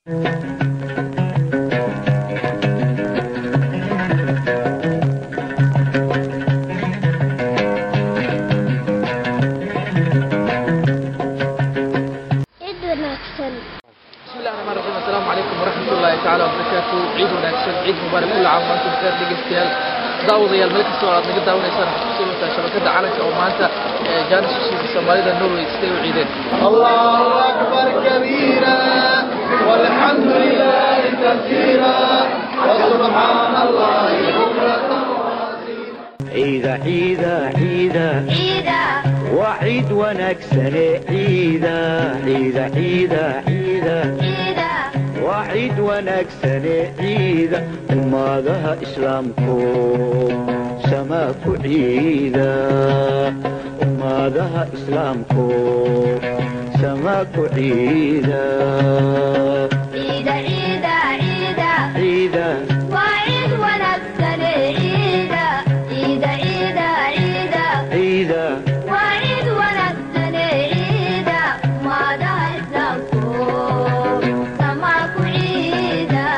Ciid wanaagsan. بسم الله الرحمن الرحيم. السلام عليكم ورحمة الله تعالى وبركاته. عيد wanaagsan, ciid mubaarak, كل عام وأنتم بخير. Dhegeystayaal, daawadayaal, meel kastoo aad naga daawanaysaan, waxaad kusoo wataa shabakada calanka oo maanta jaanis u siisay Soomaalida Norway siday u ciideen. الله أكبر كبيرا والحمد لله كثيرا وسبحان الله بكرة ciida, ciida, ciida. Ciida. Waa ciid wanaagsane, ciida, ciida, ciida, ciida. Ciida. Waa ciid wanaagsane, ciida, ummadaha Islaamku samaa ku ciida, ummadaha Islaamku samaa ku ciida. Ciida, ciida, ciida. Ciida. Waa ciid wanaagsan, ciida, ciida, ciida, ciida. Ciida. Waa ciid wanaagsan, ciida, ummadaha Islaamku samaa ku ciida,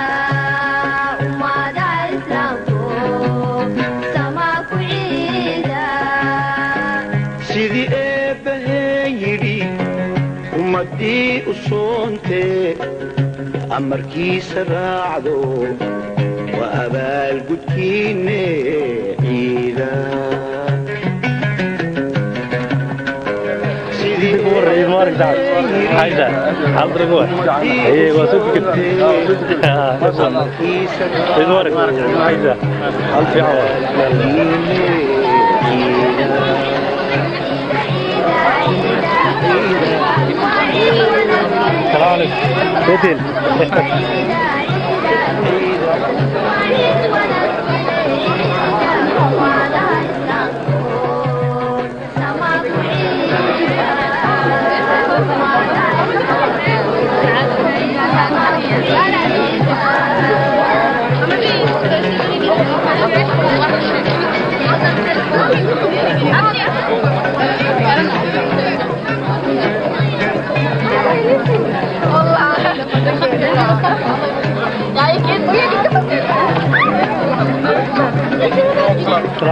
ummadaha Islaamku samaa ku ciida. Sidii Eebbaheen yidhi ummaddii u soontee amarkiisa raacdo, waa abaalgudkiinne, ciida. Sidii Ciid mubaarak saaxib. Hayda xaalad waa ee waa soo tukatay. Amarkiisa Ciid mubaarak. Hayda hal fiican waa. Ciida. السلام عليكم فيتين. السلام عليكم.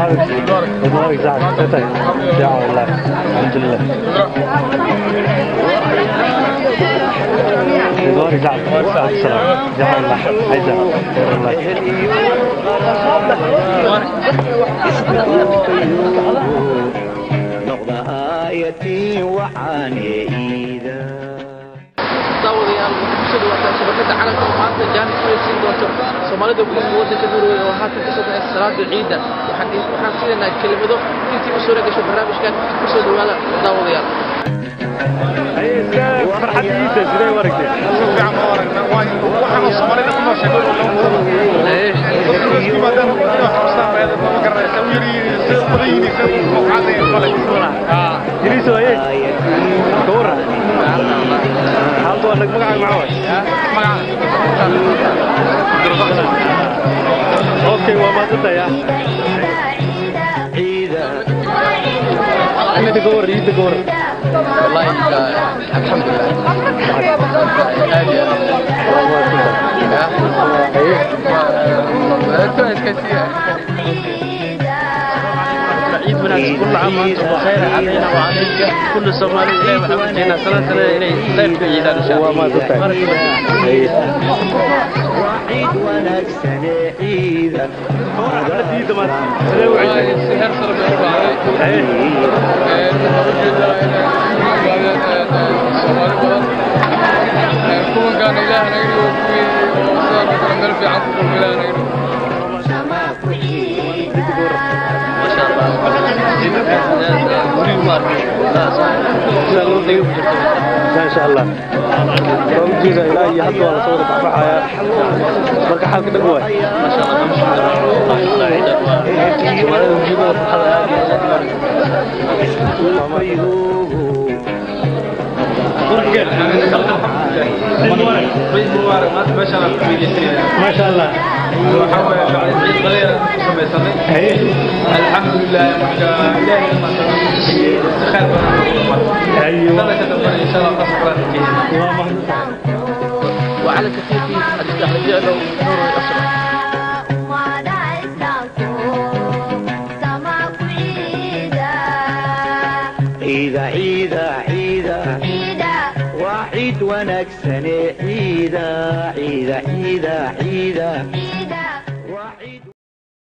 عيد مبارك سعد. فيتين fiican والله، الحمد لله. عيد مبارك سعد. السلام fiican والله. hayda والله. Noqda aayatii waxaane ciida. Daawadayaal, waxaad kusoo dhawaataa shabakada calanka oo maanta jaanis u siin doonto Soomaalida ku nool waddanka Norway oo haatan kasoo baxay salaada ciidda. Waxaan siinaynaa kelimado intii u suura gasho barnaamijkan. Kusoo dhawaada, daawadayaal. Farxadda ciidda sidee u aragtay? Si fiican oo aragnaa, waxaanu Soomaalida ku nooshay dhul loo wada dadku isku yimaadaan inay wax qabstaan bay ma garanaysa u yar yihiin, sida u badan yihiin, sida u cadeen kale. Jiliis waaye, ka waran xaaladu? Waa nag magacaaga maxaa waay? Okay, waa mahadsantahay. Ciida. Ciidda ka waran, ciidda ka waran? والله الحمد لله aad iyo aad. Waa mahadsantahay. عيد wanaagsan، كل عام وانتم بخير، علينا وعليك كل الصومالي. إلهي waxaan rajaynaa sanad kale inay khayr ku ciidaan insha Waa Allah. mahadsantahay. Haye. Waa ciid wanaagsane, ciida. Ka waran xafladda ciidda maanta, sidee u ciiday? Si heer sare bay u dhacday. Haye. Waxaan ujeedaa inay isugu yimaadeen Soomaali badan. Kuwankaana Ilaah naga dhigo kuwii oo sidaan oo kale meel fiican ku kulma, Ilaah naga dhigo. ما شاء الله، guriga ma arkay sida loo dhigay ku jirto. Maasha Allah, waa ujeeda ilaa iyo hadda waa lasoo wada baxbaxayaa, marka xaalka dhag waay. ما شاء الله، Soomaalida wejigooda farxada aad iyo aad u aragtay. Ciid mubaarak. Maanta meeshaan aan ku ciidaysanayna Maasha Allah. Waxaa waaye bacda ciid qadayaan ku samaysanay. Haye. Alxamdulilah, marka Ilaahay si khayr badan Haye. Sanadka dambena insha Allah taas kala rajeynayna. Waa mahadsantahay. Waa Calanka TV, Cabdifataax Rajeclow, Norway, Oslo. Ummadaha Islaamku sama ku ciida. Ciida, ciida, ciida. Ciida. Waa ciid wanaagsane ciida, ciida, ciida, ciida. Ciida.